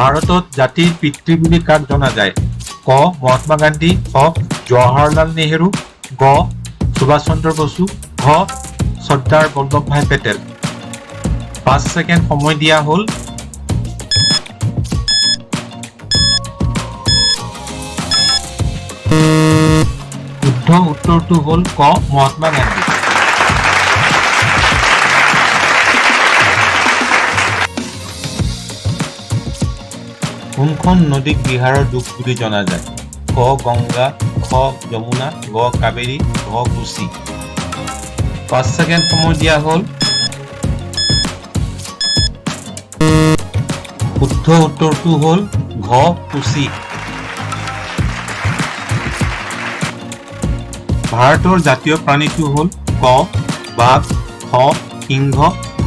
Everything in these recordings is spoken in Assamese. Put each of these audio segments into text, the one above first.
ভাৰতত জাতিৰ পিতৃ বুলি কাক জনা যায়? ক মহাত্মা গান্ধী, খ জৱাহৰলাল নেহেৰু, গ সুভাষ চন্দ্ৰ বসু, ঘ চৰ্দাৰ বল্লভভাই পেটেল। 5 ছেকেণ্ড সময় দিয়া হ'ল। শুদ্ধ উত্তৰটো হ'ল ক মহাত্মা গান্ধী। কোনখন নদীক বিহাৰৰ দুখ বুলি জনা যায়? ক গংগা, খ যমুনা, গ কাবেৰী, ঘ কোচি। 5 ছেকেণ্ড সময় দিয়া হ'ল। শুদ্ধ উত্তৰটো হ'ল ঘ কোচি। ভাৰতৰ জাতীয় প্ৰাণীটো হ'ল ক বাঘ, খ সিংহ,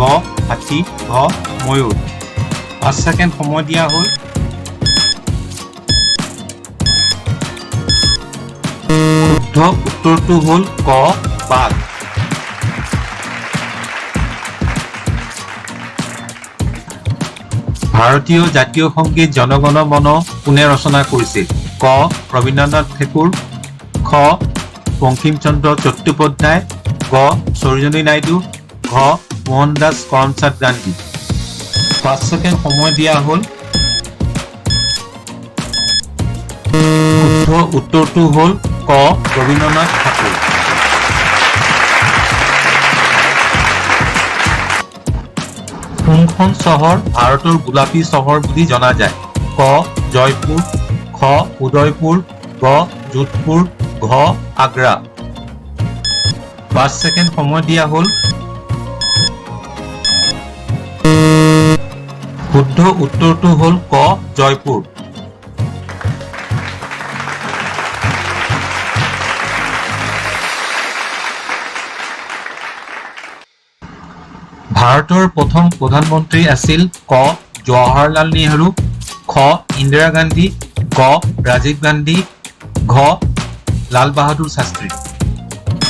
গ হাতী, ঘ ময়ূৰ। 5 ছেকেণ্ড সময় দিয়া হ'ল। শুদ্ধ উত্তৰটো হ'ল ক বাঘ। ভাৰতীয় জাতীয় সংগীত জনগণ মন কোনে ৰচনা কৰিছিল? ক ৰবীন্দ্ৰনাথ ঠাকুৰ, খ বংকিমচন্দ্ৰ চট্টোপাধ্যায়, গ সৰোজিনী নাইডু, ঘ মোহনদাস কৰমচাঁদ গান্ধী। 5 ছেকেণ্ড সময় দিয়া হ'ল। শুদ্ধ উত্তৰটো হ'ল ক ৰবীন্দ্ৰনাথ ঠাকুৰ। কোনখন চহৰ ভাৰতৰ গোলাপী চহৰ বুলি জনা যায়? ক জয়পুৰ, খ উদয়পুৰ, গ যোধপুৰ, ঘ আগ্ৰা। 5 ছেকেণ্ড সময় দিয়া হ'ল। শুদ্ধ উত্তৰটো হ'ল ক জয়পুৰ। ভাৰতৰ প্ৰথম প্ৰধানমন্ত্ৰী আছিল ক জৱাহৰলাল নেহৰু, খ ইন্দিৰা গান্ধী, গ ৰাজীৱ গান্ধী, ঘ লাল বাহাদুৰ শাস্ত্ৰী।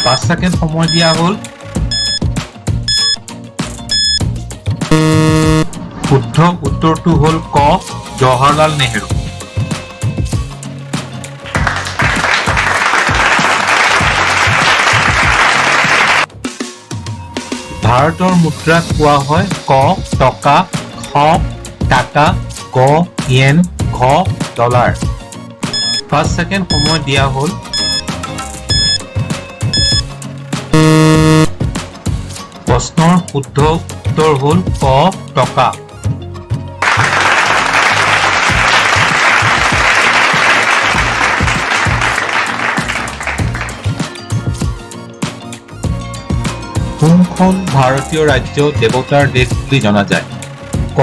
5 ছেকেণ্ড সময় দিয়া হ'ল। শুদ্ধ উত্তৰটো হ'ল ক জৱাহৰলাল নেহেৰু। ভাৰতৰ মুদ্ৰাক কোৱা হয় ক টকা, খ টাকা, গ য়েন, ঘ ডলাৰ। 5 ছেকেণ্ড সময় দিয়া হ'ল। প্ৰশ্নৰ শুদ্ধ উত্তৰ হ'ল ক টকা। কোনখন ভাৰতীয় ৰাজ্য দেৱতাৰ দেশ বুলি জনা যায়? ক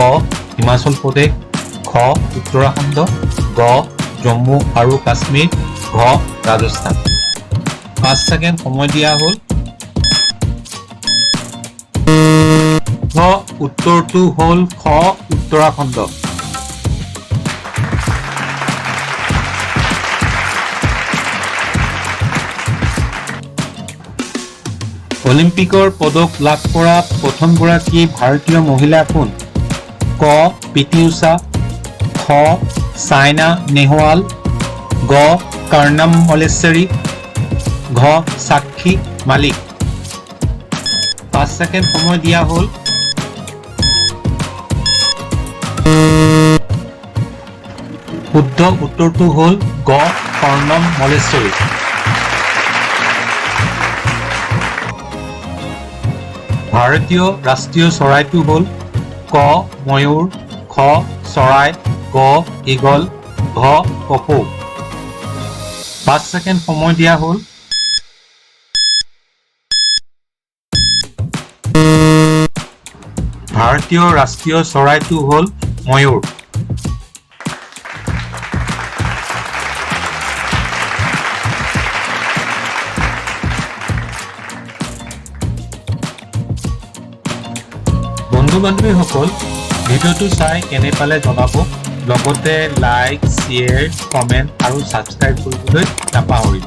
হিমাচল প্ৰদেশ, খ উত্তৰাখণ্ড, গ জম্মু আৰু কাশ্মীৰ, ঘ ৰাজস্থান। 5 ছেকেণ্ড সময় দিয়া হ'ল। শুদ্ধ উত্তৰটো হ'ল খ উত্তৰাখণ্ড। অলিম্পিকৰ পদক লাভ কৰা প্ৰথমগৰাকী ভাৰতীয় মহিলা কোন? ক পি টি ঊষা, খ ছাইনা নেহৱাল, গ কৰ্ণম মল্লেশ্বৰী, ঘ সাক্ষী মালিক। 5 ছেকেণ্ড সময় দিয়া হ'ল। শুদ্ধ উত্তৰটো হ'ল গ কৰ্ণম মল্লেশ্বৰী। ভাৰতীয় ৰাষ্ট্ৰীয় চৰাইটো হ'ল ক ময়ূৰ, খ চৰাই, গ ঈগল, ঘ কপৌ। 5 ছেকেণ্ড সময় দিয়া হ'ল। ভাৰতীয় ৰাষ্ট্ৰীয় চৰাইটো হ'ল ময়ূৰ। বন্ধু বান্ধৱীসকল, ভিডিঅ'টো চাই কেনে পালে জনাব, লগতে লাইক, শ্বেয়াৰ, কমেণ্ট আৰু ছাবস্ক্ৰাইব কৰিবলৈ নাপাহৰিব।